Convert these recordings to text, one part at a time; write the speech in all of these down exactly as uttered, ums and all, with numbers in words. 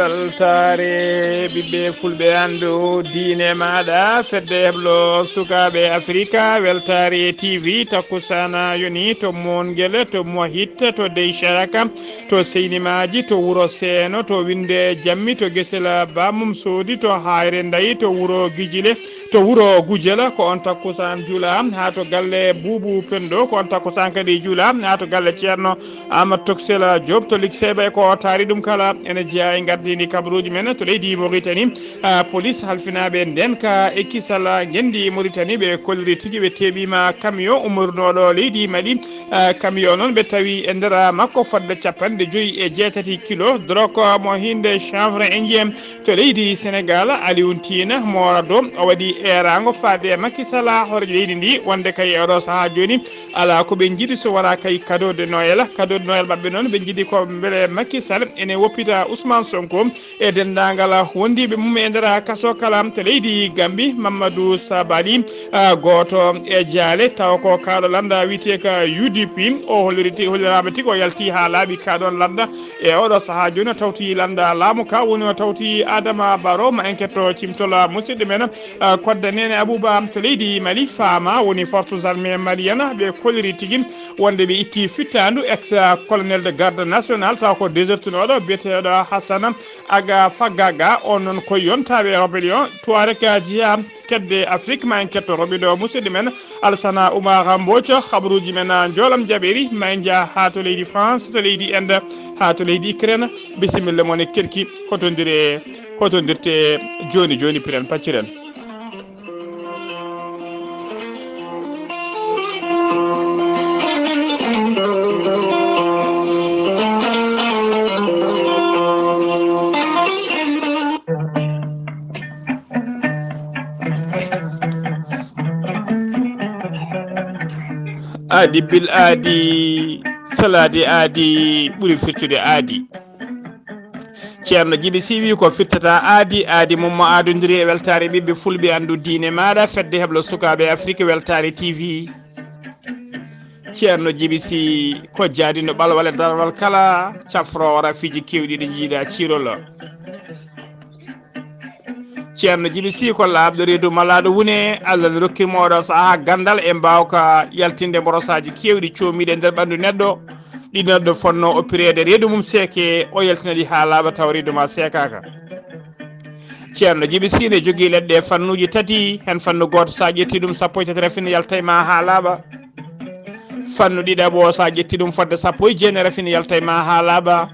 Weltaare ɓiɓɓe fulɓe anndu diine maaɗa, fedde heblo sukaaɓe Afrika, weltaare T V, takkusaana yoni to Moongele, to Mohit, to Deycaraka, to Seynimaaji, to wuro Seeno, to Winnde Jammi, to Gesel Bamum Soodi, to Haayre Ndayi, to wuro Gijile, to wuro Gujela, ko on takkusaan juula, haa to galle Buubu Pendo, ko on takkusaan kadi juula, haa to galle Ceerno Amadou Toksel Diop to Liksebe, ko taari ɗum kala ene jeyaa e ngardiindi kabaruuji men to leydi Mauritanie. Ah, police halfinaaɓe ndeen ka e kisal ngenndi Mauritanie, ɓe kolliri tigi ɓe teeɓiima camion ummornooɗo leydi Mali. Ah, camion noon ɓe tawi e nder makko fodde capanɗe joyi e jeetati kilo drogue mo hinnde chanvre indien to leydi Sénégal. Alioune Tine Morado o waɗi eeraango faade e Macky Sall, horeejo leydi ndi, wonde kay e oɗo sahaa jooni alaa ko ɓe njiɗi so wonaa kay cadeau de Noël. Cadeau de Noël maɓɓe noon ɓe njiɗi ko mbele Macky Sall ene woppita Ousmane Sonko e denndaangal wondiiɓe mum e nder kaso kala to leydi Gambie. Mamadou Sabali, ah, gooto e jaale, tawa ko kaaɗo lannda wiyetee ka U D P, o holliriti, holliraama tigi o yalti haa laaɓi ka ɗoon lannda. E oɗo sahaa jooni o tawti lannda laamu ka, woni o tawti Adama Barrow. Ma en ketto cimtol musidɗo men, ah, Kodda Nene Abouba to leydi Mali. Faama woni forces armées maliennes, ɓe kolliri tigi wonde ɓe itti fittaandu ex colonel de garde nationale, tawa ko désertunooɗo biyeteeɗo Hassana Aga Fagaga. On noon ko yontaaɓe rébellion Touareg jeyaa kedde Afrique. Ma en ketto roɓiɗo musidɗo men Alsana Oumar Mbodj, habaruuji men njoolam jaɓeeri. Ma en njah haa to leydi France, to leydi Inde, haa to leydi Ukraine. Bisimilla mon e kerki, hotondire, hotondirte jooni jooni, piren pacciren. Aadi bil aadi, salaade aadi ɓuri firtude aadi. Ceerno Jibi Sy wi ko firtata aadi, aadi mum mo aadondiri e weltaare ɓiɓɓe fulɓe anndu diine maaɗa, fedde heblo sukaaɓe Afrique, weltaare T V. Ceerno Jibi Sy ko jaadino ɓalwal e darwal kala, cafroowo rafiiji keewɗi ɗi njiiɗa ciirol. Ceerno Jibi Sy ko laaɓɗo reedu malaaɗo wune, Allah ne rokki mo oɗo sahaa ganndal e mbaawka yaltinde mborosaaji keewɗi coomiiɗe e nder ɓanndu neɗɗo, ɗi neɗɗo fotnoo oppireede reedu mum seeke, o yaltina ɗi haa laaɓa tawa reedu ma seekaaka. Ceerno Jibi Sy ne jogii leɗɗe fannuuji tati, heen fannu gooto so a ƴetti ɗum sappo e tati rafine yalta e ma haa laaɓa. Fannu ɗiɗaɓo so a ƴetti ɗum fodde sappo e jeenayi rafine yalta e ma haa laaɓa.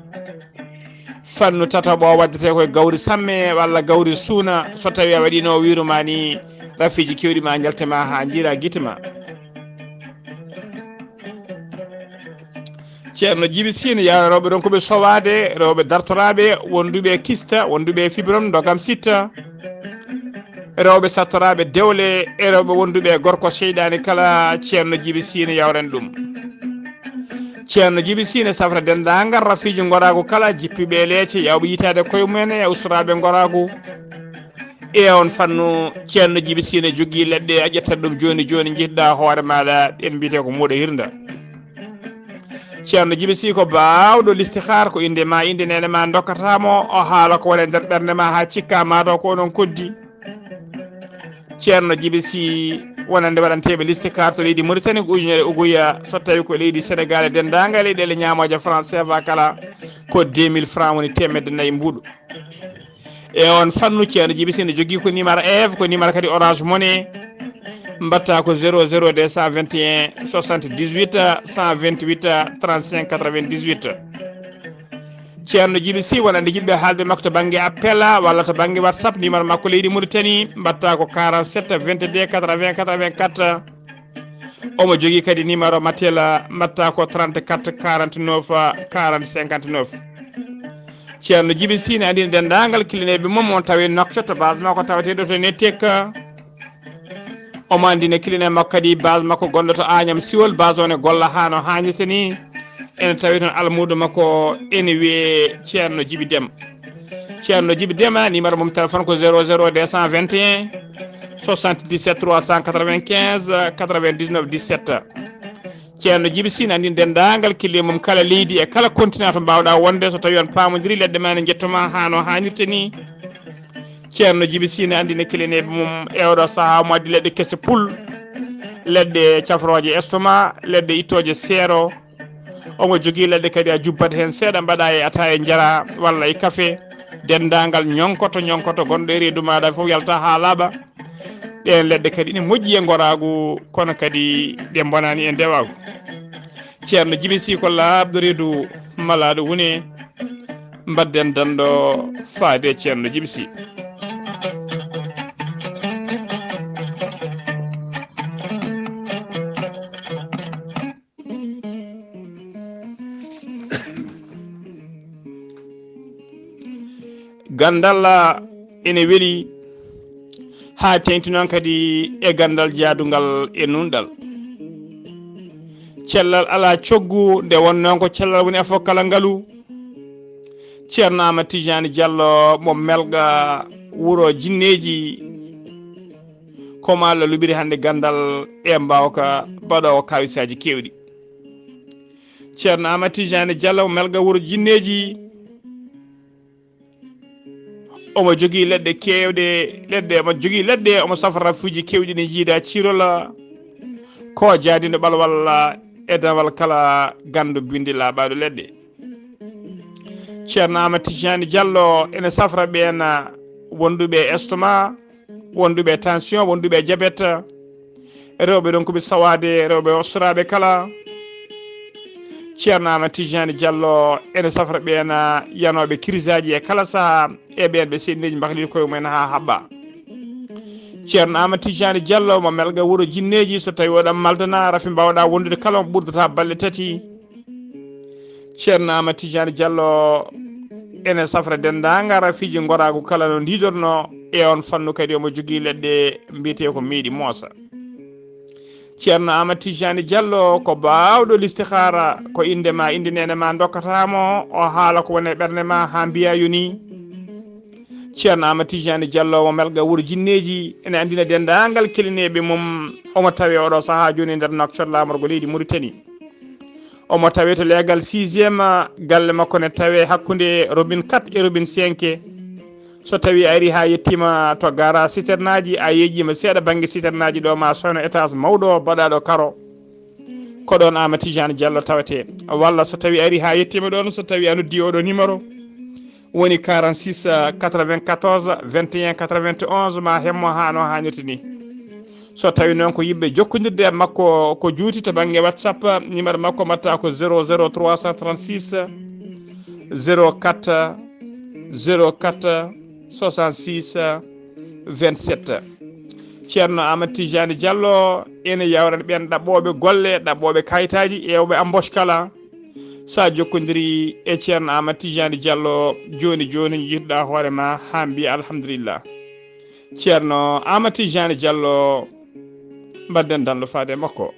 Fannu tataɓo waddete koye gawri samme walla gawri suuna, so tawi a waɗino wiiru ma ni, rafiiji keewɗi ma njalte ma haa njiira gite ma. Ceerno Jibi Sy ne yawra rewɓe ronkuɓe sowaade, rewɓe dartoraaɓe, wonduɓe kista, wonduɓe fibrom, ndogam sitta, rewɓe sattoraaɓe dewle, e rewɓe wonduɓe gorko seyɗaani kala, Ceerno Jibi Sy ne yawran ɗum. Ceerno Jibi Sy ne safra denndaangal rafiiji ngoraagu kala, jippiiɓe e leece, yawɓe yitaade koye mumen e ustoraaɓe ngoraagu. E on fannu, Ceerno Jibi Sy ne jogii leɗɗe, a ƴettat ɗum jooni jooni, njihduɗaa hoore maaɗa, ɗen mbiyetee ko muuɗo hirnda. Ceerno Jibi Sy ko baawɗo listihaar, ko innde ma, innde neene ma ndokkata mo, o haala ko woni e nder ɓernde ma haa cikka mataw ko onon koddi. Ceerno Jibi Sy wonande waɗanteeɓe listihaar to leydi Mauritanie ko ujunere uguya, so tawi ko leydi Sénégal e denndaangal e leyɗeele ñaamooje franc C F A kala ko deux mille francs woni teemedde nayi mbuuɗu. E on fannu, Ceerno Jibi Sy ne jogii ko numéro Eve, ko numéro kadi Orange Money. Mbatta ko zéro zéro deux cent vingt et un soixante-dix-huit cent vingt-huit trente-cinq quatre-vingt-dix-huit. Ceerno Jibi Sy wonande yiɗɓe haalde makko to bannge appel walla to bannge WhatsApp, numéro makko leydi Mauritanie, mbatta ko quarante-sept vingt-deux quatre-vingts quatre-vingt-quatre. Omo jogii kadi numéro Matela, mbatta ko trente-quatre quarante-neuf quarante cinquante-neuf. Ceerno Jibi Sy ne anndini denndaangal kilineeɓe mum on tawi Nouakchott, base makko taweteeɗo to Netek. Omo anndina kiline makko kadi base makko gonɗo to Agnam Siwol, base o ne golla haa no haanirta ni. Ene tawi toon almuudo makko ene wiyee Ceerno Jibi Dema. Ceerno Jibi Dema, numéro mum téléphone ko zéro zéro deux cent vingt et un soixante-dix-sept trois cent quatre-vingt-quinze quatre-vingt-dix-neuf dix-sept. Ceerno Jibi Sine anndini denndaangal kelle mum kala leydi e kala continent to mbaawɗaa wonde, so tawii on paamondiri leɗɗe ma ne njetto ma haa no haanirta ni. Ceerno Jibi Sine anndini keleneeɓe mum e oɗo sahaa omo addi leɗɗe kese pul, leɗɗe cafrooje estomac, leɗɗe ittooje seero. Omo jogii leɗɗe kadi a jubbat heen seeɗa mbaɗa e ataaya njara walla e kafe. Denndaangal ñonkoto ñonkoto gonɗo e reedu maaɗa fof yalta haa laaɓa. Ɗeen leɗɗe kadi ine moƴƴi e ngoraagu, kono kadi ɗe mbonaani e ndewaagu. Ceerno Jibi Sih ko laaɓɗo reedu malaaɗo wune, mbaɗden danndo faade Ceerno Jibi Sih. Ganndal ene weli, haa teeŋti noon kadi e ganndal jaadungal e nuunɗal. Cellal alaa coggu, nde wonnoo ko cellal woni e fof kala ngalu. Ceerno Aamadu Tijaani Jallo mo Melga wuro jinneeji, ko mo Allah luɓiri hannde ganndal e mbaawka baɗoowo kaawisaaji keewɗi. Ceerno Aamadu Tijaani Jallo mo Melga wuro jinneeji, omo jogii leɗɗe keewɗe, leɗɗe, omo jogii leɗɗe, omo safra rafuuji keewɗi ne jiida cirola, ko jaadindo ɓalwal e dawal kala ganndo binndi laaɓaaɗo leɗɗe. Ceerno Aamadu Tijaani Jallo ene safra ɓeen wonduɓe estomac, wonduɓe tension, wonduɓe jabet, rewɓe ronkuɓe sawaade, rewɓe ostoraaɓe kala. Ceerno Aamadu Tijaani Jallo ene safra ɓeen yanooɓe kirisaaji e kala sahaa, e ɓeen ɓe seeɗineeji mbaklii koye mumen haa haɓɓa. Ceerno Aamadu Tijaani Jallo mo Melga wuro jinneeji, so tawii oɗon maldana rafi mbaawɗaa wondude kala mo ɓurdata balɗe tati. Ceerno Aamadu Tijaani Jallo ene safra denndaangal rafiiji ngoraagu kala no ndiidornoo e oon fannu kadi omo jogii leɗɗe mbiyetee ko meeɗi moosa. Ceerno Aamadu Tijaani Jallo ko baawɗo listihaara, ko innde ma, innde neene ma ndokkata mo, o haala ko woni e ɓernde ma haa mbiyaa yonii. Ceerno Aamadu Tijaani Jallo mo Melga wuro jinneeji ene anndina denndaangal kelineeɓe mum, omo tawee oɗo sahaa jooni e nder Nouakchott laamorgo leydi Muritani. Omo tawee to leegal sixième, galle makko ne tawee hakkunde robinet quatre e robinet cinq. So tawii a arii haa yettiima to garage citernaaji, a yeeƴiima seeɗa bannge citernaaji ɗo, ma sooyno étage mawɗo baɗaaɗo karo, ko ɗoon Aamadu Tijaani Jallo tawetee. Walla so tawii a arii haa yettiima ɗoon, so tawii a noddii oɗo numéro, woni quarante-six quatre-vingt-quatorze vingt et un quatre-vingt-onze, ma hemmo haa no haanirta ni. So tawii noon ko yiɗɓe jokkondirde e makko ko juuti to bannge WhatsApp, numéro makko mbaɗata ko zéro zéro trois cent trente-six zéro quatre zéro quatre soixante-six vingt-sept. Ceerno Aamadu Tijaani Jallo ene yawrani ɓeen ɗaɓɓooɓe golle, ɗaɓɓooɓe kayitaaji, ƴeewɓe embauche kala. So a jokkondirii e Ceerno Aamadu Tijaani Jallo jooni jooni, njiituɗaa hoore ma haa mbiya alhamdulillah. Ceerno Aamadu Tijaani Jallo, mbaɗden danndo faade e makko.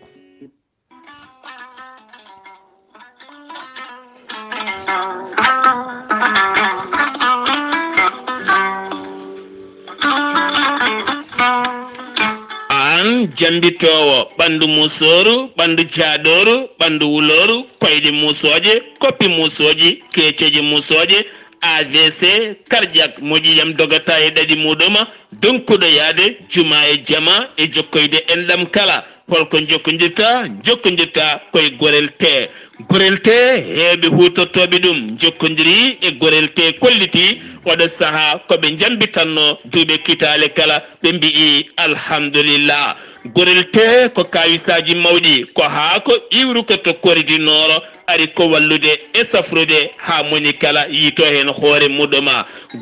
Aan jambitoowo ɓanndu musooru, ɓanndu jaaɗooru, ɓanndu wulooru, koyɗe musooje, koppi musooji, keeceeje musooje, A V C, cardiaque, moƴƴiyam dogata e ɗaɗi muɗum, donkuɗo yaade juma e jama e jokkoyde enɗam kala. Holko jokkondirta? Jokkondirta koye Gorel Tee. Gorel Tee, heewɓe huutortooɓe ɗum njokkondiri e Gorel Tee, kolliti oɗo sahaa ko ɓe njambitanno duuɓe kitaale kala, ɓe mbi'i alhamdulillah. Gorel Tee ko kaawisaaji mawɗi, ko haako iwruko to Kori du Nord, ari ko wallude e safrude haa moni kala yiito heen hoore muɗum.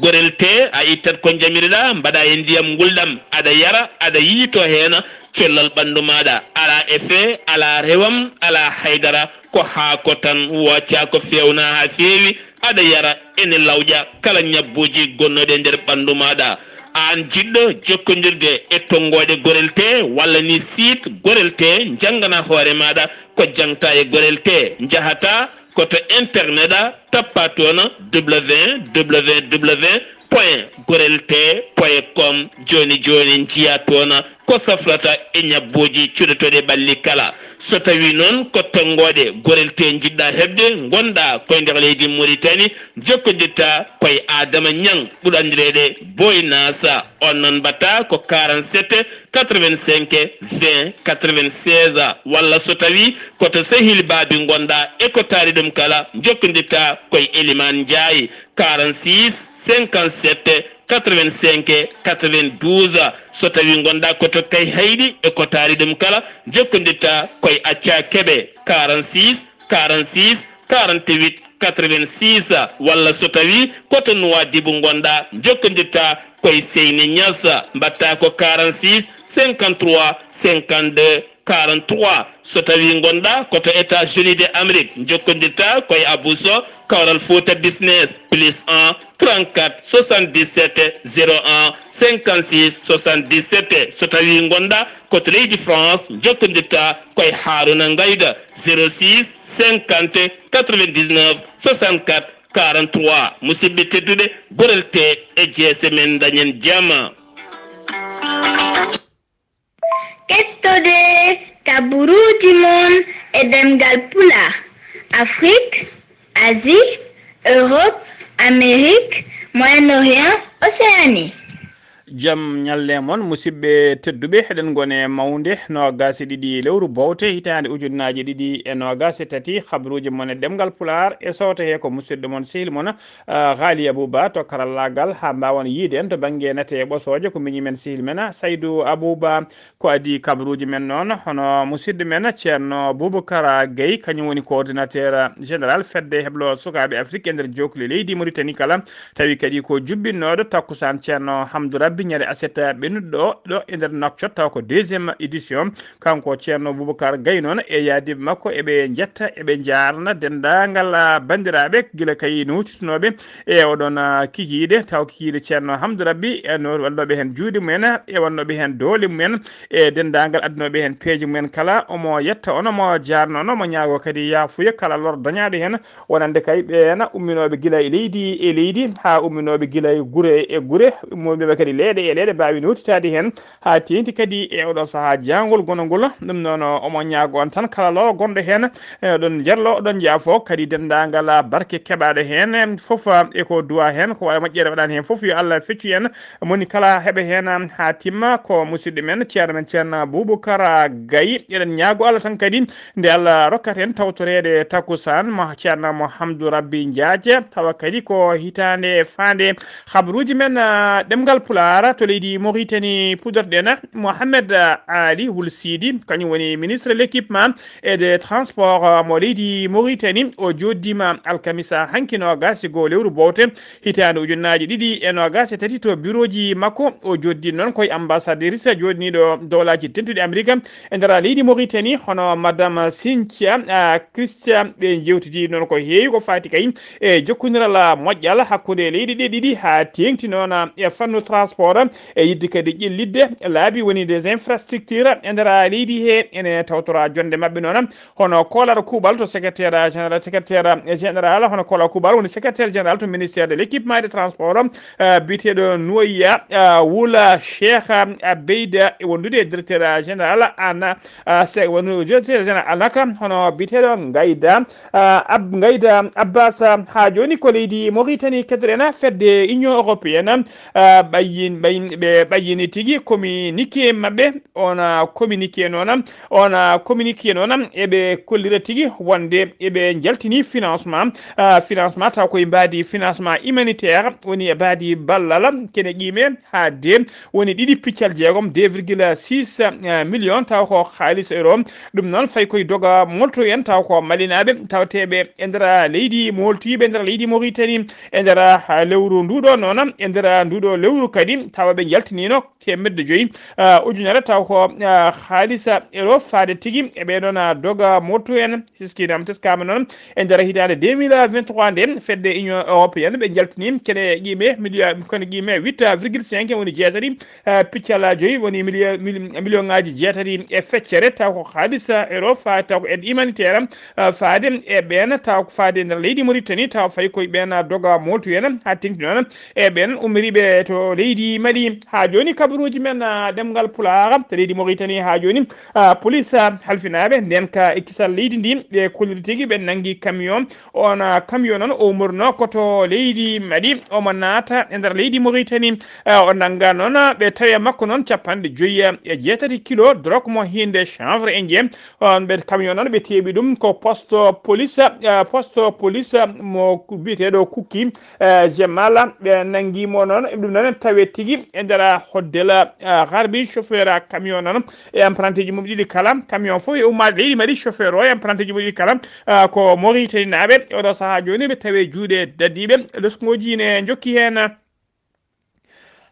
Gorel Tee, a ittat ko njamiriɗaa, mbaɗa e ndiyam ngulɗam, aɗa yara, aɗa yiito heen, collal ɓanndu maaɗa, alaa effet, alaa rewam, alaa haydara, ko haako tan, wooca ko feewna haa feewi, aɗa yara, ene lawƴa kala ñabbuuji gonnooɗi e nder ɓanndu maaɗa. Aan jiɗɗo jokkondirde e tonngooɗe Gorel Tee walla ni site Gorel Tee, njanngana hoore maaɗa ko jaŋta e Gorel Tee, njahata ko to internet a, tappa toon www point gorel tee point com. Jooni jooni njiya toon ko safrata e ñabbooji cuɗotooɗi ɓalli kala. So tawii noon ko tonngooɗe gorel tee njiɗɗaa heɓde, ngonɗaa ko e nder leydi Mauritanie, jokkondirtaa ko e Adama Ñaŋ, ɓurɗo anndireede Boy Nasa. On noon mbaɗtaa ko quarante-sept quatre-vingt-cinq vingt quatre-vingt-seize, walla so tawii ko to sehil Baabi ngonɗaa e ko taari ɗum kala, jokkondirtaa ko e Elimaan Njaay, quarante-six cinquante-sept quatre-vingt-cinq quatre-vingt-douze. So tawii ngonɗaa ko to Kayhayɗi e ko taari ɗum kala, jokkondirtaa ko e Accaa Keɓe, quarante-six quarante-six quarante-huit quatre-vingt-six, walla so tawii ko to Nuwaadibu ngonɗaa, jokkondirtaa ko e Seyni Ñas, mbaɗtaa ko quarante-six cinquante-trois cinquante-deux quarante-trois. So tawii ngonɗaa ko to États-Unis de Amérique, jokkondirtaa ko e Abou Sow, Kawral Fouta Business, plus un trente-quatre soixante-dix-sept zéro un cinquante-six soixante-dix-sept. So tawii ngonɗaa ko to leydi France, jokkondirtaa ko e Haaruna Ngayda, zéro six cinquante quatre-vingt-dix-neuf soixante-quatre quarante-trois. Musidɓe tedduɓe, gorel tee e jeese men, dañen jam. Kettode kaburuuji mon e ɗemngal Pulaar, Afrique, Asie, Europe, Amérique, Moyen-Orient, Océanie. Jam ñalle mon, musidɓe tedduɓe, eɗen ngoni e mawnde noogaas e ɗiɗi lewru bowte hitaande ujunnaaje ɗiɗi e noogaas e tati. Habruuji mon e ɗemngal Pulaar e sowto hee ko musidɗo mon, sehil mon, ah, Ghali Abouba to karallaagal, haa mbaawon yiyde en to bannge nate e ɓosooje, ko miñi men, sehil men, Saydou Abouba. Ko adii kabaruuji men noon, hono musidɗo men Ceerno Boubacar Gaye, kañum woni coordinateur général fedde heblo sukaaɓe Afrique e nder jookli leydi Mauritanie kala, tawi kadi ko jubbinnooɗo takkusaan Ceerno Hamdou Rabbi ñande aset ɓennuɗo ɗo, ɗo e nder Nouakchott, taw ko deuxième édition. Kanko Ceerno Boubacar Gaye noon e yaadiiɓe makko, eɓe njetta, eɓe njaarna denndaangal, ah, banndiraaɓe gila kay nowtitinooɓe e oɗon, ah, kikiiɗe, taw kikiiɗe Ceerno Hamdou Rabbi, e no wallooɓe heen juuɗe mumen, e wallooɓe heen doole mumen, e denndaangal addunoɓe heen peeje mumen kala. Omo yetta on, omo jaarna on, omo ñaagoo kadi yaafuya kala lor dañaaɗo heen, wonande kay ɓeen umminooɓe gila e leydi e leydi, haa umminooɓe gila e gure e gure, umminooɓe kadi leyɗe e leyɗe, mbaawi nowtitaade heen, haa teeŋti kadi e oɗo sahaa jaangol gonangol. Ɗum noon, omo ñaagoo on tan kala lor gonɗo heen, e oɗon njarlo, oɗon njaafoo kadi denndaangal barke keɓaaɗo heen fof, e ko duwaa heen, ko waawi moƴƴere waɗaani heen fof, yo Allah feccu en. Moni kala heɓa heen haa timma, ko musidɗo men, ceerno men, Ceerno Boubacar Gaye. Eɗen ñaagoo Allah tan kadi, nde Allah rokkata en tawtoreede takkusaan, mo Ceerno Mouhamadou Rabbi Njaaje, tawa kadi ko hitaande faande. Habaruuji men, ah, ɗemngal Pulaar to leydi Mauritanie puɗɗorɗen. Mohamed Ali Wul Sidi, kañum woni ministre de l'équipement et des transports, ah, mo leydi Mauritanie. O jooɗdiima alkamisa hanki noogaas e goo lewru bowte hitaande ujunnaaje ɗiɗi e noogaas e tati to birooji makko. O jooɗdii noon ko e ambassadrice jooɗniiɗo Dowlaaji Dentuɗi Amerik e nder leydi Mauritanie, hono Madame Cynthia, ah, Christian. Ɓe njeewtidii noon ko heewi ko faati kay e jokkondiral moƴƴal hakkunde leyɗe ɗe ɗiɗi, haa teeŋti noon e fannu transport, e yiɗde kadi ƴellitde laabi woni des infrastructures e nder leydi he. Ene tawtora jonnde maɓɓe noon hono koolaɗo kuuɓal to secrétaire général, secrétaire général, hono koolaɗo kuuɓal woni secrétaire général to ministère de l'équipement et de transport, eh, biyeteeɗo Noya, eh, Wula Cheikh, eh, Beyda, e wondude e directeur général ana, eh, se-, wondude e directeur général anaka, hono biyeteeɗo Ngayda, eh, Ab-, Ngayda Abbas. Haa jooni ko leydi Mauritanie keddoɗen fedde Union européenne, eh, ɓayyin-, ɓayin-, ɓe ɓayyini tigi communiqué maɓɓe, on, eh, communiqué noon, on, eh, communiqué noon, eɓe kollira tigi wonde eɓe njaltini financement, eh, financement taw koye mbaadi financement humanitaire, woni e mbaadi ballal kene qiime haa de woni ɗiɗi piccal jeegom, deux virgule six, eh, million, taw ko haalis euro. Ɗum noon fayi koye doga molto en, taw ko malinaaɓe tawteeɓe e nder leydi, moltiiɓe e nder leydi Mauritanie, e nder, ah, lewru nduɗo noon, e nder nduɗo lewru kadi, tawa ɓe njaltiniino teemedde joyi, ah, ujunere, taw ko, ah, haalisa euro faade tigi e ɓee ɗoon, ah, doga molto en. Siskiinam teskaama noon e nder hitaande deux mille vingt-trois nde, fedde Union européenne ɓe njaltini kene qiime milliard, kene qiime huit virgule cinq woni jeetati, eh, piccal joyi woni milliard, mil-, million ŋaaji jeetati e feccere, taw ko haalis, eh, euro fa-, taw ko aide humanitaire, eh, faade e ɓeen, taw ko faade e nder leydi Mauritanie, taw fayi koye ɓeen doga moltu en, haa teeŋti noon e ɓeen ummiriiɓe to leydi Mali. Haa jooni kabaruuji men, ah, ɗemngal Pulaar to leydi Mauritanie haa jooni, ah, police, ah, halfinaaɓe ndeen ka e kisal leydi ndi ɓe kolliri tigi ɓe nanngi camion. On, ah, camion noon o umorno ko to leydi Mali, omo naata e nder leydi Mauritanie. Ah, o nannga noon, ah, ɓe tawi e makko noon capanɗe joyi e jeetati kilo drogue mo hiinde chanvre indien. On ɓe camion noon ɓe teeɓi ɗum ko poste police, ah, poste police mo biyeteeɗo Kukki, eh, Jemal, ɓe nanngi mo noon. Ɗum noon tawe tigi e nder hoddela, eh, Garbi, chauffeur camion noon e emprunteeji mum ɗiɗi kala. Camion fof e ummaade leydi Mali, chauffeur o e emprunteeji mum ɗiɗi kala, eh, ko Mauritanie naaɓe. Oɗo sahaa jooni ɓe tawe juuɗe dadiiɓe. Leskooji ne njokki heen.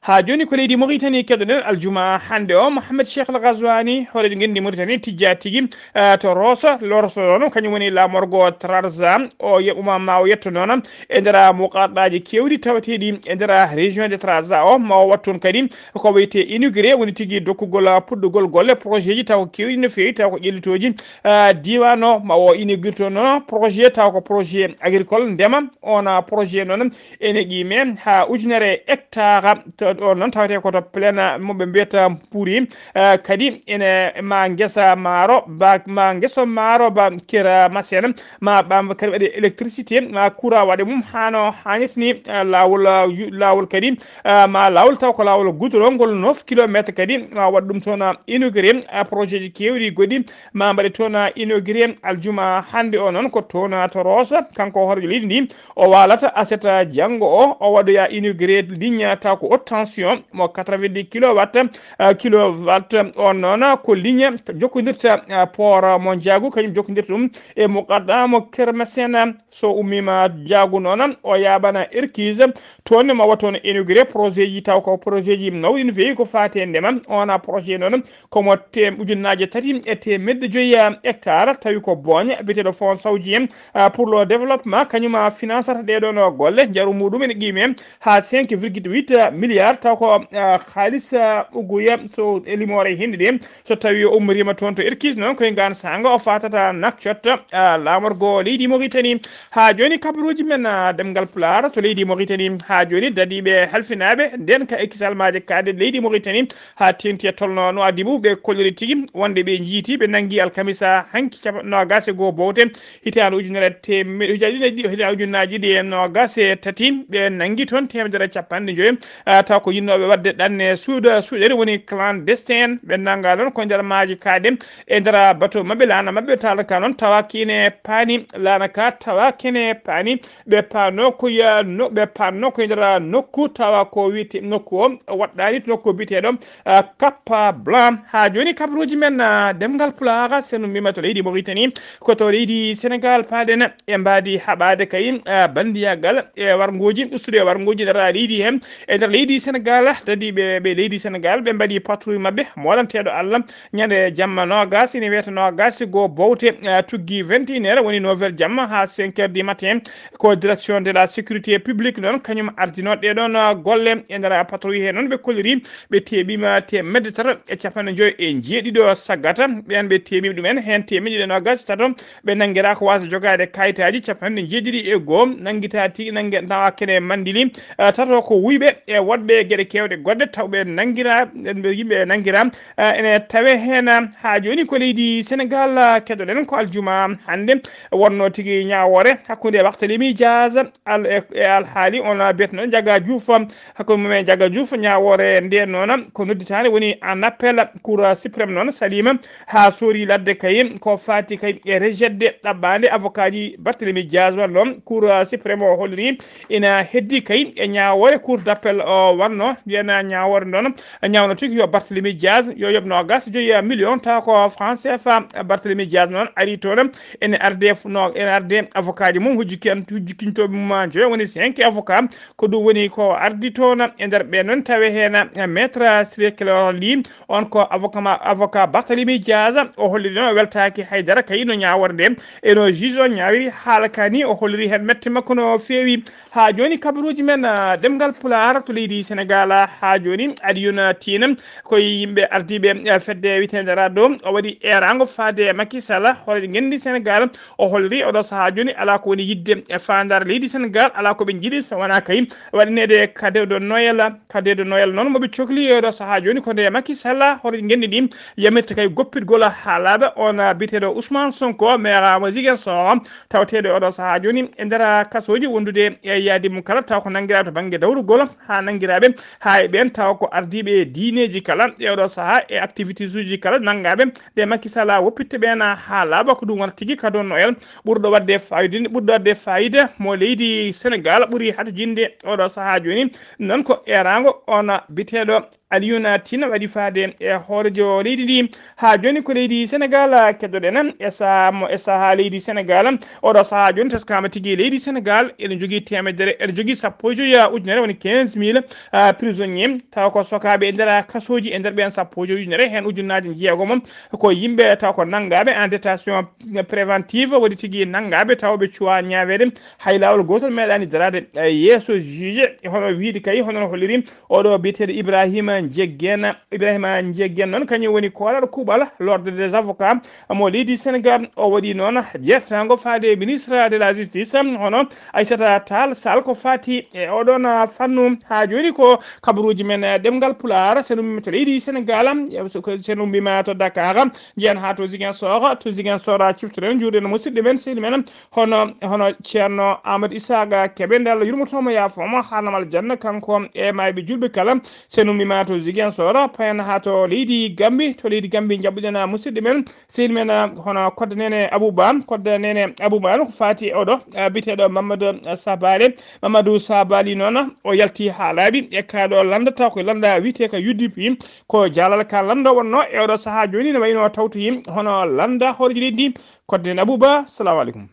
Haa jooni ko leydi Mauritanie keɗoɗen aljuma hannde o. Mohamed Cheikh Al Ghazouani, horeejo ngenndi Mauritanie, tijjaa tigi, eh, to Rosso, Rosso noon, kañum woni laamorgo Trarza. O yeɓuma ma o yetto noon e nder muqaɗaji keewɗi tawateeɗi e nder région de Trarza o, ma o waɗ toon kadi ko wiyetee inauguré, woni tigi dokkugol puɗɗugol golle projet ji taw ko keewɗi no feewi, taw ko ƴellitooji, eh, diiwaan o, ma o inauguré toon noon projet taw ko projet agricole ndema. On, ah, projet noon ene qiime haa ujunere hectare. To ɗo noon tawetee ko to plaine mo ɓe mbiyata Puri. Eh, kadi ene ma ngesa maaro ba, ma ngeso maaro ba kera masena, ma ɓam kadi waɗe électricité, ma courant waɗe mum hano haanirta ni, eh, laawol, eh, yu-, laawol kadi, eh, ma laawol taw ko laawol goudron ngol neuf kilomètre kadi ma waɗ ɗum toon, eh, inauguré, eh, projet ji keewɗi goɗɗi ma mbaɗe toon, eh, inauguré aljuma hannde o. Noon ko toon, eh, to Rosso, kanko horeejo leydi ndi, o waalata aset janngo o, o waɗoya inauguré ligne taw ko haute tension mo quatre-vingt-dix kilowatt, eh, kilowatt. On noon ko ligne jokkondirta, eh, port mo Njaagu, kañum jokkondirta ɗum e muqaddam mo Kermesen. So ummiima Njaagu noon, o yaaɓana Erkis, toon ma waɗ toon inauguré projet ji taw ko projet ji mawɗi no feewi ko faati e ndema. On projet noon ko mo tem-, ujunnaaje tati e teemedde joyi hectare, tawi ko booña biyeteeɗo Fonds Saoudien, ah, pour le développement, kañum, ah, finansata ɗee ɗoo no golle. Njaru muɗum ene qiime haa cinq virgule huit milliards, taw ko, ah, haalis, ah, uguya so e limoore hinde ɗe. So tawi o ummoriima toon to Erkis noon, koye ngaan saanga o faatata Nouakchott, ah, laamorgo leydi Mauritanie. Haa jooni kabaruuji men, ah, ɗemngal Pulaar to leydi Mauritanie. Haa jooni dadiiɓe halfinaaɓe ndeen ka e kisal maaje kaaɗe leydi Mauritanie. Haa teeŋti e tolno no adii mum, ɓe kolliri tigi wonde ɓe njiiti, ɓe nanngi alkamisa hanki capanɗe noogaas e goo bowte hitaande ujunere teemeɗɗe, hitaande ujunnaji ɗiɗi, hitaande ujunnaji ɗiɗi e noogaas e tati, ɓe nanngi toon teemedere capanɗe joyi, ah, taw ko yinnooɓe waɗde ɗanne suuɗa, suuɗere woni clandestin. Ɓe nannga ɗoon ko nder maaje kaaɗe e nder bato maɓɓe, laana maɓɓe, taala ka noon tawa kine paani, laana ka tawa kine paani. Ɓe paanno ko ya no, ɓe paanno ko e nder nokku tawa ko wiyete nokku o waɗɗaani to nokku biyeteeɗo, ah, Cap Blanc. Haa jooni kabaruuji men, ah, ɗemngal Pulaar, so no mbiymi to leydi Mauritanie, ko to leydi Senegal paaɗen e mbaadi haɓaade kay, ah, banndiyagal e warngooji, ustude e warngooji nder leydi heen. E nder leydi Senegal, dadiiɓe ɓe leydi Senegal, ɓe mbaɗi patrouille maɓɓe, moɗanteeɗo Allah, ñande jamma noogaas, ina wiyata noogaas e goo bowte, ah, tuggi vingt et une heures, woni neuf heures jamma haa cinq heures du matin. Ko direction de la sécurité publique noon, kañum ardinoo ɗee ɗoon, ah, golle. E nder patrouille heen noon, ɓe kolliri, ɓe teeɓiima teemedde tato e capanɗe joyi e jeeɗiɗo saggata. Ɓeen ɓe teeɓiima ɗumen heen teemedde ɗiɗi e noogaas e tato, ɓe nanngiraa ko waasa jogaade kayitaaji capanɗe jeeɗiɗi e goo, nanngitaa tigi, nannge-, tawa kene Mandili, ah, tato ko wuyɓe e woɗɓe geɗe keewɗe goɗɗe, taw ɓe nanngiraa, ɓe yimɓe nanngiraa, ah, ene tawe heen, ah, haa jooni ko leydi Senegal, ah, keɗoɗen ko aljuma hannde wonnoo tigi ñaawoore hakkunde Barthélémy Dias al-, e, e alhaali on, ah, biyetno Ndiaga Diouf, hakkunde mum e Ndiaga Diouf. Ñaawoore nde noon ko nodditaande woni en appel Cour suprême noon saliima haa soori ladde kay ko faati kay e rejetde ɗaɓɓaande avocat ji Barthélémy Dias wonno Cour suprême o holliri ina heddi kay e ñaawoore Cour d'appel o wonno, mbiyen ñaawoore noon ñaawno tigi yo Barthélémy Dias yo yoɓ noogaas e joyi million taw ko franc C F A. Barthélémy Dias noon ari toon ene arde fu-, no, ene arde avocat ji mum hujji ken-, hujji kiñtooɓe mum joyo woni cinq avocat. Ko ɗum woni ko ardi toon e nder ɓe noon tawe heen, eh, maître Ciré Clédor Ly, on ko avocat ma, avocat Barthélémy Dias, o holliri noon o weltaaki haydara kay no ñaawoore nde, e no juge o ñaawiri haala ka ni, o holliri heen mette makko no feewi. Haa jooni kabaruuji men, ah, ɗemngal Pulaar to leydi Sénégal haa jooni, Alioune Tine, ko yimɓe ardiiɓe, eh, fedde wiyeteende RADDHO, o waɗi eeraango faade e Macky Sall, hoore ngenndi Sénégal. O holliri oɗo sahaa jooni alaa ko woni yiɗde e faandaare leydi Sénégal, alaa ko ɓe njiɗi so wonaa kay waɗaneede cadeau de Noël. Cadeau de Noël noon mo ɓe cokli e oɗo sahaa jooni ko nde Macky Sall, hoore ngenndi ndi yamirta kay goppitgol haa laaɓa on, ah, biyeteeɗo Ousmane Sonko, maire mo Ziguinchor, tawateeɗo oɗo sahaa jooni e nder kasooji wondude e yaadi mum kala, taw ko nanngiraaɓe to bannge dawrugol haa nanngiraaɓe haa e ɓeen taw ko ardiiɓe diineeji kala e oɗo sahaa e activités uji kala nanngaaɓe nde Macky Sall woppitte ɓeen haa laaɓa. Ko ɗum wonata tigi cadeau Noël ɓurɗo waɗde fayida, ɓurɗo waɗde fayida mo leydi Sénégal ɓuri hatojinde oɗo sahaa jooni. Noon ko eeraango on biyeteeɗo Alioune Tine waɗi faade e hooreejo leydi ndi. Haa jooni ko leydi Sénégal keddoɗen e sahaa mo, e sahaa leydi Sénégal. Oɗo sahaa jooni teskaama tigi leydi Sénégal ene jogii teemedere, ene jogii sappo e joyi ujunere, woni quinze mille, ah, prisonnier. Tawa ko sokaaɓe e nder kasooji, e nder ɓeen sappo e joyi ujunere, heen ujunnaaje jeegomo ko yimɓe taw ko nanngaaɓe en détention préventive, waɗi tigi nanngaaɓe taw ɓe cuwaa ñaaweede. Hay laawol gootol meeɗaani daraade, eh, yeeso juge, e hono wiide kay, hono no holliri oɗo biyeteeɗo Ibrahima Njeggen. Ibrahima Njeggen noon, kañum woni koolaaɗo kuuɓal l'ordre des avocats mo leydi Sénégal. O waɗi noon jeertaango faade ministre de la justice, hono Aissata Tall Sall, ko faati e oɗon fannu. Haa jooni ko kabaruuji men, eh, ɗemngal Pulaar, sen ummiima to leydi Sénégal, eh, so ko sen ummiima to Dakar, njeyan haa to Ziguinchor, to Ziguinchor ciftoɗen, njuurɗen musidɗo men, sehil men, hono, hono Ceerno Amadou Isaaqa Kebe, nde Allah yurmoto mo, yaafo mo, haa lamal janna, kanko e maayɓe juulɓe kala. Sen ummiima to Ziguinchor, payen haa to leydi Gambi, to leydi Gambi njaɓɓuɗen, ah, musidɗo men, sehil men, ah, hono Kodda Nene Abouba, Kodda Nene Abouba, ko faati e oɗo, ah, biyeteeɗo Mamadou, ah, Sabali. Mamadou Sabali noon, o yalti haa laaɓi e kaa ɗo lannda, taw ko lannda wiyetee ka U D P, ko jaalal ka lannda wonno e oɗo sahaa jooni, ne wayno tawtoyi hono lannda hooreejo leydi ndi, Kodda Nene Abouba. Salamu aleykum.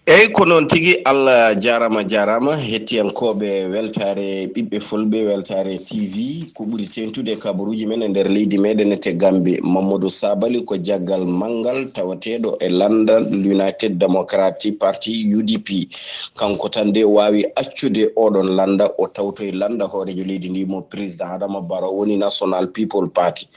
Eyyi, ko noon tigi, Allah jaaraama, jaaraama. Hettiyankooɓe Weltaare Ɓiɓɓe Fulɓe, Weltaare T V, ko ɓuri teeŋtude e kabaruuji men e nder leydi meeɗen e te Gambie. Mamadou Sabali ko jaggal manngal tawateeɗo e lannda United Democratic Party, U D P. Kanko tan de waawi accude oɗon lannda, o tawtoye lannda hooreejo leydi ndi mo président Adama Barrow woni National People Party.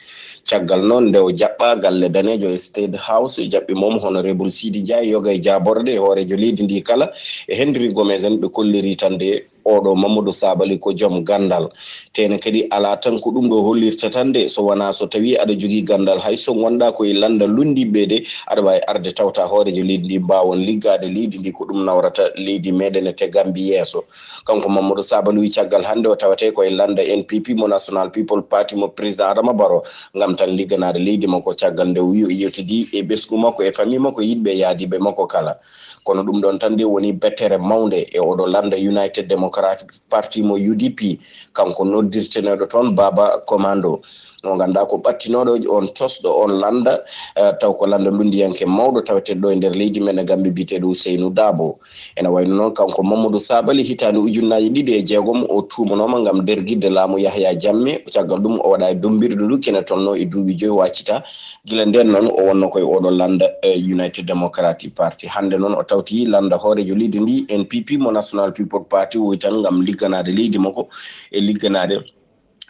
Caggal noon, nde o jaɓɓaa galle daneejo e State House, jaɓɓi mom Honorable Sidi Ndiaye, yoga e jaaborɗe e hooreejo leydi ndi kala, e Henry Gomez en, ɓe kolliri tan de oɗo Mamadou Sabali ko joom ganndal. Tene kadi alaa tan ko ɗum ɗo hollirta tan de, so wonaa so tawii aɗa jogii ganndal, hay so ngonɗaa ko e lannda lunndiɓe de, aɗa waawi arde tawta hooreejo leydi ndi, mbaawon liggaade leydi ndi, ko ɗum nawrata leydi meeɗen e te Gambie yeeso. Kanko Mamadou Sabali wi caggal hannde o tawate ko e lannda N P P mo National People Party mo président Adama Barrow, ngam tan ligganaade leydi makko, caggal nde o wi o yewtidi e ɓesngu makko, e famille makko, yiɗɓe e yaadiiɓe makko kala. Kono ɗum ɗon tan nde woni bettere mawnde e oɗo lannda United Democratic Party mo U D P, kanko noddirteneɗo toon Baba Commando. Mo ngannduɗaa ko ɓattinooɗo on tosɗo on lannda, eh, taw ko lannda lunndiyanke mawɗo taweteeɗo ɗo e nder leydi men e Gambie biyeteeɗo Ousseynou Dabo. Ene wayno noon kanko Mamadou Sabali hitaande ujunnaaje ɗiɗi e jeegom o tuumanooma ngam dergidde laamu Yahya Jammeh. Caggal ɗum o waɗa e dummbirdu ndu kene tolno e duuɓi joyi o accita. Gila ndeen noon o wonno koye oɗo lannda, eh, United Democratic Party. Hannde noon o tawti lannda hooreejo leydi ndi N P P mo National People Party woy tan ngam ligganaade leydi makko e ligganaade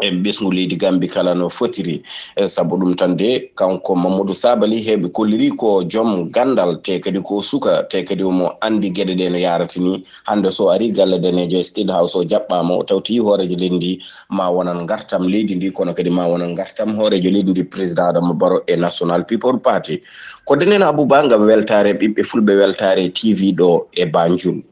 e ɓesngu leydi Gambie kala no fotiri. E sabu ɗum tan de, kanko Mamadou Sabali heɓe kolliri ko joom ganndal, te kadi ko suka, te kadi omo anndi geɗe ɗe no yaarata ni. Hannde so ari galle daneejo e State House o jaɓɓaama, o tawti hooreejo leydi ndi ma wonan ngartam leydi ndi, kono kadi ma wonan ngartam hooreejo leydi ndi, président Adama Barrow e National People Party. Ko denen Abouba ngam weltaare ɓiɓɓe fulɓe, weltaare T V ɗo e Banjul.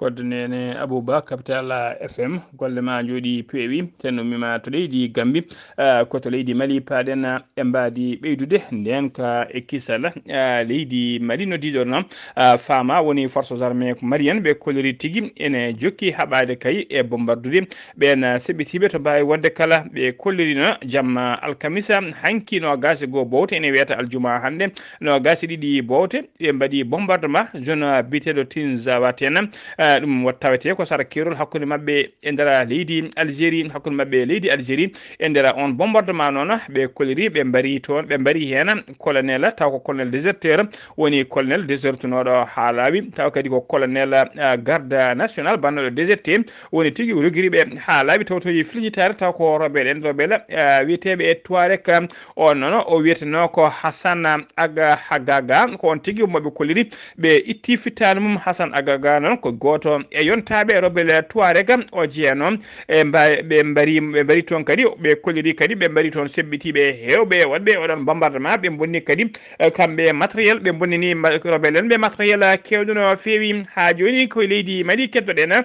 Koddo Nene Abouba, Capital, ah, F M, golle ma njooɗi peewi. Sen ummima to leydi Gambi, ah, ko to leydi Mali paaɗen, ah, e mbaadi ɓeydude. Nden ka e kisal, ah, leydi Mali noddiiɗo no, ah, faama woni forces armées maliennes ɓe kolliri tigi ene jokki haɓaade kay e bombardude ɓeen, ah, seɓɓitiiɓe to mbaawi wonde kala. Ɓe kolliri no jamma alkamisa hanki noogaas e goo bowte, ene wiyata aljuma hannde noogaas e ɗiɗi bowte. Ɓe mbaɗi bombardement zone biyeteeɗo Tinzawaten, ah, Ɗum wat-, tawetee ko sara keerol hakkunde maɓɓe e nder leydi Algérie, hakkunde maɓɓe e leydi Algérie. E nder on bombardement noon, ɓe kolliri, ɓe mbari toon, ɓe mbari heen colonel, taw ko colonel déserteur, woni colonel désertunooɗo haa laaɓi, taw kadi ko colonel, ah, garde national, bannooɗo déserté, woni tigi rogiri ɓe haa laaɓi, taw to yi filijitaare, taw ko rebelle en, rebelle, ah, wiyeteeɓe e Touareg, ah, on noon, o wiyetenoo ko Hassan Aga-, Agaga, ko on tigi mo ɓe kolliri, ɓe itti fittaandu mum. Hassan Agaga noon ko gooto e yontaaɓe rebelle Touareg, o jeyanoo e mba-, ɓe mbari, ɓe mbari toon kadi, ɓe kolliri kadi, ɓe mbari toon seɓɓitiiɓe heewɓe waɗɓe oɗon bombardement, ɓe mbonni kadi, eh, kamɓe matériel, ɓe mbonnini ma-, rebelle en ɓe matériel, eh, keewɗo no feewi. Haa jooni ko leydi Mali keddoɗen,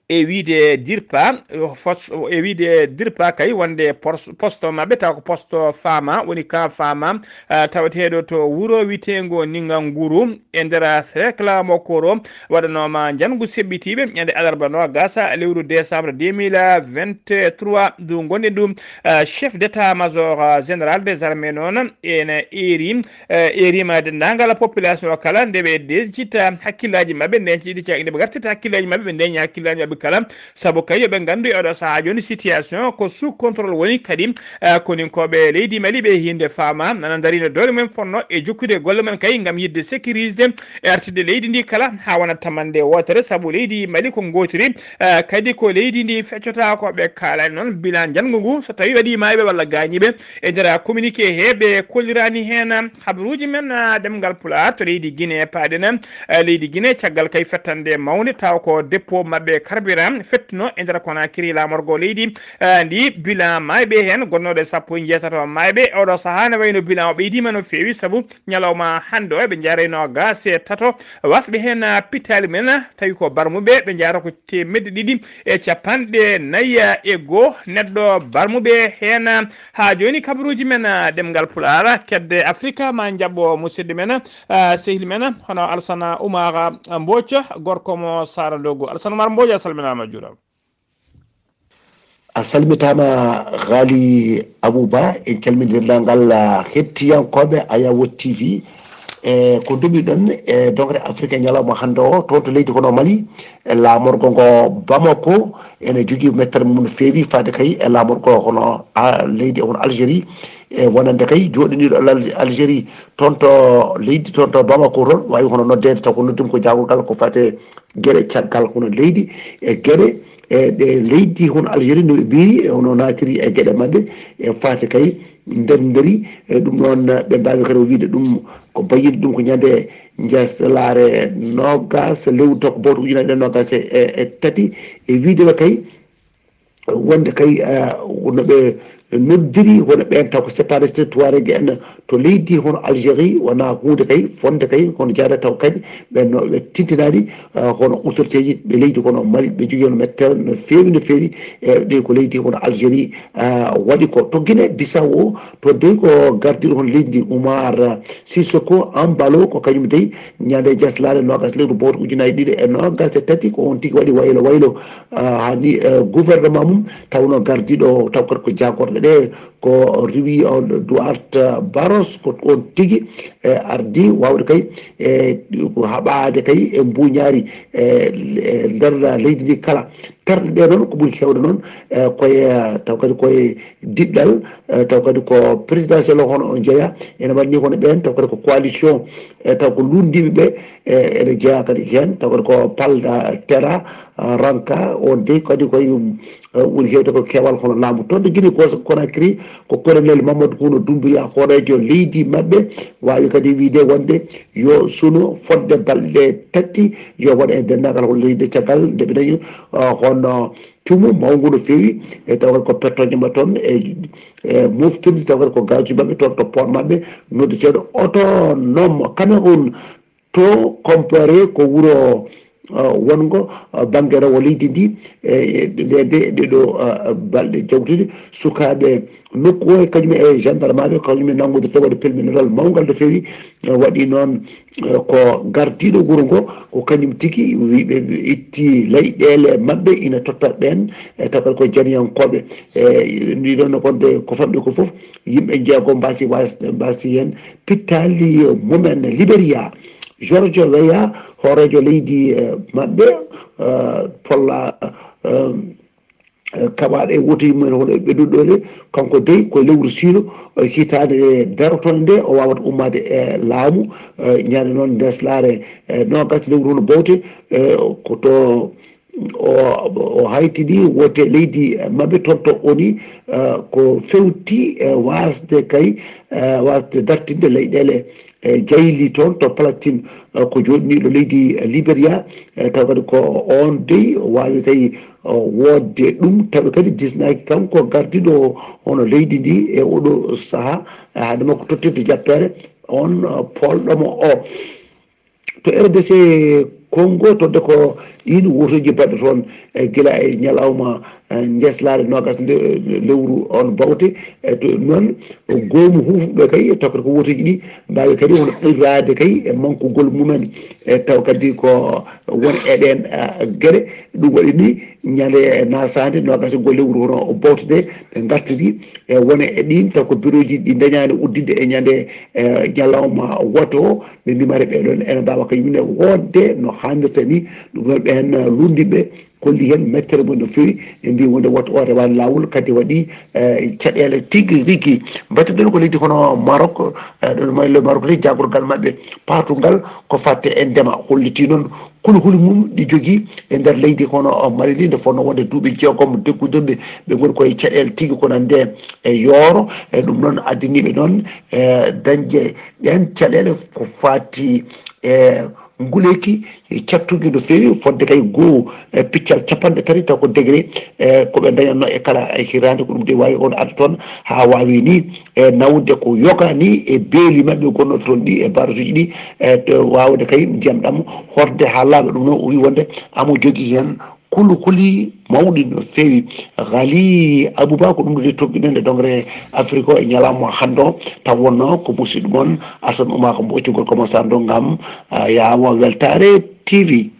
e wiide DIRPA, eh, fos-, e wiide DIRPA kay wonde pos-, poste maɓɓe, taw ko poste Fama, woni ka Fama, eh, taweteeɗo to wuro witeengo Ninganguru, e nder cercle mo Koro, waɗanooma njanngu seɓɓitiiɓe ñande alarba noogas lewru décembre deux mille vingt-trois ndu ngonɗen ɗum. Eh, chef d'état-major, eh, général des armées noon ene eeri, eh, eerima denndaangal population o kala nde ɓe dencita hakkillaaji maɓɓe, ndencita, nde ɓe gartirta hakkillaaji maɓɓe, ɓe ndeña hakkillaaji maɓɓe kala, sabu kay yo ɓe nganndu e oɗo sahaa jooni situation ko sous contrôle woni kadi, eh, koninkooɓe leydi Mali ɓe hinde Fama nana ndarino doole mumen fonno e jokkude golle mumen kay ngam yiɗde sécurité e artirde leydi ndi kala haa wona tamande wootere, sabu leydi Mali ko ngootiri, eh, kadi ko leydi ndi feccota ko ɓe kaalani noon bilan njanngu ngu, so tawi waɗi maayɓe walla gaañiiɓe. E nder communiqué he, ɓe kollirani heen habaruuji men, ah, ɗemngal Pulaar to leydi Guinée paaɗen, ah, leydi Guinée caggal kay fettande mawnde, taw ko dépôt maɓɓe carburant fettuno e nder Conakry laamorgo leydi, ah, ndi. Bilan maayɓe heen gonnooɗo e sappo e njeetato maayɓe. Oɗo sahaa ne wayno bilan o ɓeydiima no feewi, sabu ñalawma hannde o, ɓe njaarayno gaas e tato wasɓe heen, ah, pittaali men, ah, tawi ko barmuɓe, ɓe njaara ko teemedde ɗiɗi e capanɗe nayi e goo neɗɗo barmuɓe heen. Haa jooni kabaruuji men, ah, ɗemngal Pulaar, kedde Afrika, ma njaɓɓo musidɗo men, ah, sehil men, hono Alsana Umar Mbooc, gorko mo Saara Ndogo. Alsana Umar Mbooc, a salminaama, a juuraama. A salmitaama, Ghali Abouba, en calmini denndaangal, ah, hettiyankooɓe Ayawo T V. E ko ndumiɗon e dogre Afrika ñalawma hannde o, toon to leydi kono Mali, e laamorgo ngo Bamako, ene jogii mettere mum no feewi faade kay e laamorgo hono, a, leydi hono Algérie, e wonande kay jooɗiniiɗo Al-, Algérie toon to leydi, toon to Bamako toon, waawi hono noddeede taw ko noddum ko jaagorgal ko faate geɗe caggal hono leydi e geɗe, e ɗe leydi hono Algérie no ɓe mbiyi, e hono naatiri e geɗe maɓɓe, e faate kay nder nderi, e ɗum noon ɓe mbaawi kadi o wiide ɗum ko bayyini ɗum ko ñande jaslaare noogas lewru tokko bowto ujunaaji ɗiɗi noogas e, e, e tati, e wiide ɓe kay wonde kay, eh, no ɓe noddiri hono ɓeen taw ko séparatiste Touareg en to leydi hono Algérie, wona huunde kay fonde kay hono jaada taw kadi ɓe no ɓe tintinaani, eh, hono autorité ji ɓe leydi kono Mali ɓe jogii hono mettere no feewi, no feewi, e ɗe ko leydi hono Algérie, eh, waɗi ko. To Guinée Bissau o, to dey ko gardiiɗo hono leydi ndi Umar Sissoko Embalo, ko kañum dey ñande jaslaare noogas lewru bowto ujunaaji ɗiɗi e noogas e tati, ko on tigi waɗi waylo waylo, ah, haa ni, eh, gouvernement mum, tawno gardiiɗo taw kadi ko jaagorɗe ɗe, ko Rui, on Duarte Barros, ko on tigi, eh, ardi waawde kay, eh, ko haɓaade kay e mbuuñaari, eh, e nder leydi ndi kala. Terɗe ɗe noon ko ɓuri heewde noon, eh, koye, eh, taw kadi koye diɗɗal, eh, taw kadi ko présidentiel o hono on jeeya, ene waɗni hono ɓeen, taw kadi ko coalition, eh, taw ko lunndiiɓe ɓe, eh, ene jeeya kadi heen, taw kadi ko Palda Terra, ah, Ranka, on dey kadi koye, um, eh, ɓuri heewde ko keewal hono laamu. Toon to Guinée Cons-, Conakry, ko colonel Mamadou Kouno Doumbouya, hooreejo leydi maɓɓe, waawi kadi wiyde wonde yo sunu fodde balɗe tati, yo waɗ e denndaangal hono leydi caggal nde ɓe dañi, ah, hono cumu mawngu no feewi, e taw kadi ko petrol maɓɓe toon, e, e moftirde, taw kadi ko gaz maɓɓe toon to port maɓɓe, noddeteeɗo autonome Cameroun. To Kompoore ko wuro, uh, wonngo, uh, bannge rewo leydi ndi, e, e, nde, nde, ɗe ɗo, uh, balɗe jawtuɗe, sukaaɓe nokku o e kañum e gendarme maɓɓe, kañum e nanngude to waɗi pelminoral mawngal no feewi, uh, waɗi noon, uh, ko gardiiɗo wuro ngo, ko kañum tigi wi-, ɓe itti leyɗeele maɓɓe ina totta ɓeen, e taw kadi ko janiyankooɓe. E, ndi ɗoon no wonde ko famɗi ko fof, yimɓe jeego mbaasi was-, mbaasi heen pittaali mumen Liberia. George Weah, hooreejo leydi eh, maɓɓe, eh, Polla eh, eh, kaɓaaɗo e wotoji mumen hono ɓe ɗuɗɗo de, kanko dey ko lewru siino eh, hitaande nde darotoonde nde o waawata ummaade e laamu eh, ñande noon ndeslaare eh, noogas lewru hono bowte eh, ko to o, o haytini wote leydi maɓɓe toon to oni eh, ko fewti e wasde kay eh, wasde dartinde leyɗeele e jayli toon to Palestine eh, ko jooɗiniiɗo leydi Liberia eh, taw kadi ko oon dey waawi kay eh, woodde ɗum tawi kadi disnaaki kanko gardiɗo hono leydi ndi e oɗo sahaa eh, hade makko tottirde jappeere oon eh, poolɗomo o to R D C Congo todde ko ɗiin wotoji baɗɗo toon e gila e ñalawma njeslaare noogas lewru on bawte e to noon goomu huufuɓe kay tokkata ko wotoji ɗi mbaawi kadi hono qirraade kay e mankugol mumen e taw kadi ko won e ɗeen geɗe ɗum waɗi ni ñande nasaande noogas e goo lewru hono bawte nde ɓe ngartidi e wone e ɗin taw ko biroji ɗi dañaani udditde e ñande e ñalawma woto ɓe mbimata ɓeɗon ene mbaawa kañum ne woodde no hannirta ni ɗum noon ɓeen lunndinɓe kolli heen mettere mum no feewi ɓe mbi wonde woto o rewan laawol kadi waɗi e caɗeele tigi rigi mbattuɗen ko leydi kono Maroc e ɗon maylo Maroc ni jagorgal maɓɓe patungal ko fatte e ndema holliti noon kulhuli mum ɗi jogii e nder leydi kono Mali ndi nde fotnoo wonde duuɓi jeegom deggudirɗi ɓe ngoni koye caɗeele tigi ko nande e yooro e ɗum noon addaniiɓe noon e dañde ɗeen caɗeele ko fati e nguleeki cattuki no feewi fodde kay goo e piccal capanɗe tati taw ko degré e ko ɓe dañatno e kala e hirande ko ɗum de wawi on adda toon ha wawi ni e nawde ko yoga ni e beeli maɓɓe gonno toon ɗi e barasuji ɗi e wawde kay ndiyam ɗam horde ha laaɓa ɗum noon o wi wonde amo jogui hen kulhuli mawɗi no feewi. Ghali Abouba ko ɗum ɗo de toɓɓinande dongre Afrique o e ñalawma hannde o taw wonno ko musidɗo mon Assane Oumar Mboccugol komo sando ngam yawa weltare T V.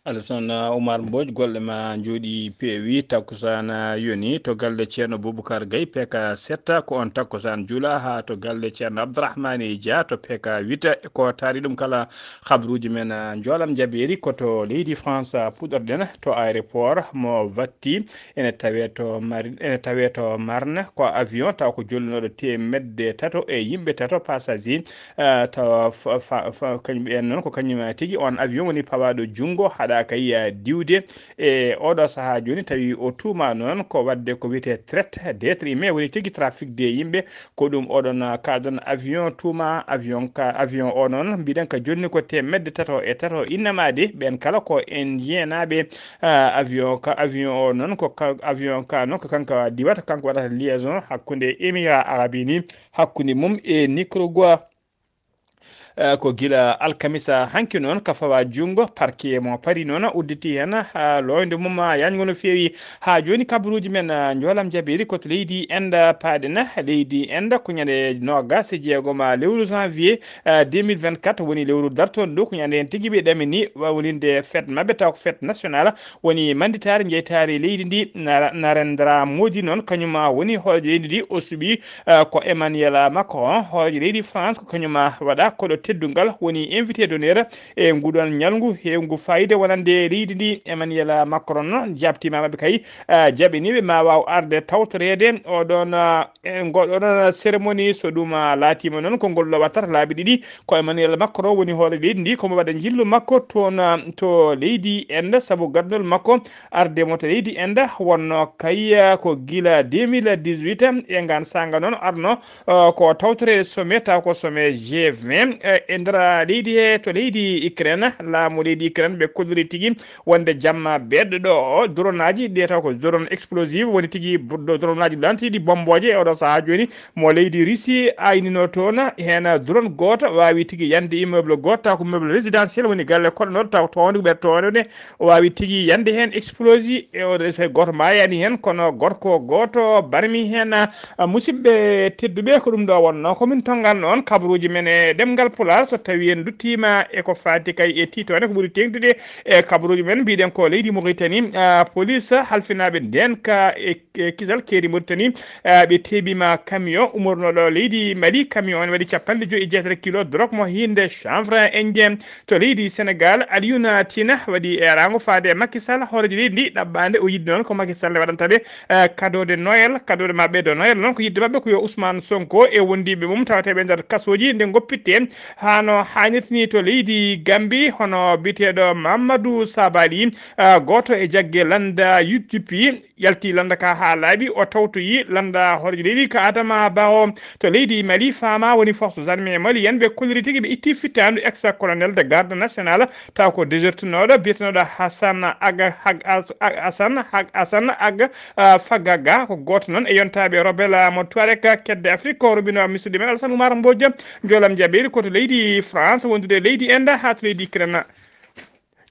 Alassane Oumar Mbodj, golle ma njooɗi peewi. Takkusaan yoni to galle Ceerno Boubacar Gaye, P K sept, ko on takkusaan juula haa to galle Ceerno Abdourahmane Dia to P K huit. Ko taari ɗum kala habruuji men njoolam jabeeri ko to leydi France puɗɗorɗen to aéroport mo Vatti. Ene tawee to Marine, ene tawee to Marne, ko avion taw ko jollinooɗo teemedde tato e yimɓe tato passager. Tawa kañum ɓeen noon ko kañum tigi oon avion woni pawaaɗo junngo haɗaaka diwde e ooɗoo sahaa jooni tawi o tuumaa noon ko waɗde ko wiyetee traite d'êtres humains woni tigi trafic de yimɓe. Ko ɗum oɗon kaadon avion tuuma avion ka avion o noon mbiɗen ka jonni ko teemedde tato e tato innamaade ɓeen kala ko en jeenaaɓe avion ka avion o noon ko avion ka noon ko kanko diwata kanko waɗata liaison hakkunde Émirats Arabes Unis hakkunde mum e Nicaragua. Ko gila alkamisa hanki noon ka fawa junngo parquet mo Paris noon udditi heen haa looyde mum yaajngo no feewi. Haa jooni kabaruuji men njoolam jabeeri ko to leydi Inde paaɗen. Leydi Inde ko ñande noogas e jeegom lewru janvier deux mille vingt-quatre woni lewru dartoondu ko ñande heen tigi ɓe ɗamini wawninde fête maɓɓe taw ko fête nationale woni mannditaare njeytaare leydi ndi. Narendra Modi noon kañum woni hooreejo leydi ndi o suɓii ko Emmanuel Macron hooreejo leydi France ko kañum waɗa koɗo teddungal woni invité d'honneur e nguɗon ñalngu heewngu fayida wonande leydi ndi. Emmanuel Macron jaabtiima maɓɓe kay jaɓiniiɓe ma waaw arde tawtoreede oɗon e ngoɗon cérémonie so ɗum laatiima noon ko ngol wattata laabi ɗiɗi. Ko Emmanuel Macron woni hoore leydi ndi komo waɗa njillu makko toon to leydi Inde sabu gardol makko arde mo to leydi Inde wonno kay ko gila deux mille dix-huit e ngaan saanga noon arno ko tawtoreede sommet taw ko sommet G vingt. E nder leydi he, to leydi Ukraine, laamu leydi Ukraine ɓe kolliri tigi wonde jamma beɗɗo ɗo o, dronaji ɗe taw ko drone explosive woni tigi, dronaji lantiɗi bomboje e oɗo sahaa joni mo leydi Russie aynino toon. Heen drone gooto waawi tigi yande immeuble gooto, taw ko meuble résidentiel woni galle koɗanoɗo, taw toonde ɓe toonde o waawi tigi yande heen explosi e o rese gooto maayani heen, kono gorko gooto barmi heen. Ah, musidɓe tedduɓe, ko ɗum ɗo wonno ko min tonganno on kabaruuji men e ɗemngal Pulaar. So tawi en duttiima e ko faati kay e tiitoone ko ɓuri teeŋtude e kabaruuji men, mbiɗen ko leydi Mauritanie, ah, police halfinaaɓe ndeenka e, e kisal keeri Mauritanie, ah, ɓe teeɓiima camion umornoɗo leydi Mali. Camion on waɗi capanɗe joyi e jeetati kilo drogue mo hiinde chanvre indien. To leydi Senegal, Alioune Tine waɗi eeraango faade e Macky Sall, hooreejo leydi ndi, ɗaɓɓaande o yiɗi noon ko Macky Sall waɗanta ɓe, eh, cadeau de Noël, cadeau de maɓɓe de Noël noon ko yiɗde maɓɓe ko yo Ousmane Sonko e wondiiɓe mum tawateeɓe e nder kasooji nde ngoppitte. Hano haanirta ni to leydi Gambie, hono biyeteeɗo Mamadou Sabali, eh, gooto e jagge lannda U D P, yalti lannda ka haa laaɓi, o tawtoyi lannda hooreejo leydi ka Adama Barrow. To leydi Mali, faama woni force armée malienne ɓe kolliri tigi ɓe itti fittaandu ex colonel de garde nationale, taw ko désertinooɗo biyetenooɗo Hassan Aga, Hag-, As-, Ag-, Hassan Hag-, Hassan Ag-, ah, Fagaga, ko gooto noon e yontaaɓe rebelle mo Tuareg kedde Afrique, ko rubino musidɗo men Alassane Oumar Mbodj, Njoolam Jabeeri, ko to leydi France, wondude e leydi Inde haa to leydi Ukraine.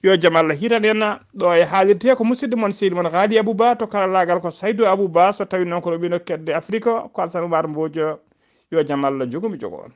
Yo jam Allah hiiran en. Ɗo e haalirte ko musidɗo mon seydi mon Haali Abouba, to karallaagal ko Saydu Abouba, so tawi noon ko rubino kedde Afrique, ko Alassane Oumar Mbodj. Yo jam Allah jogo mi jogo on.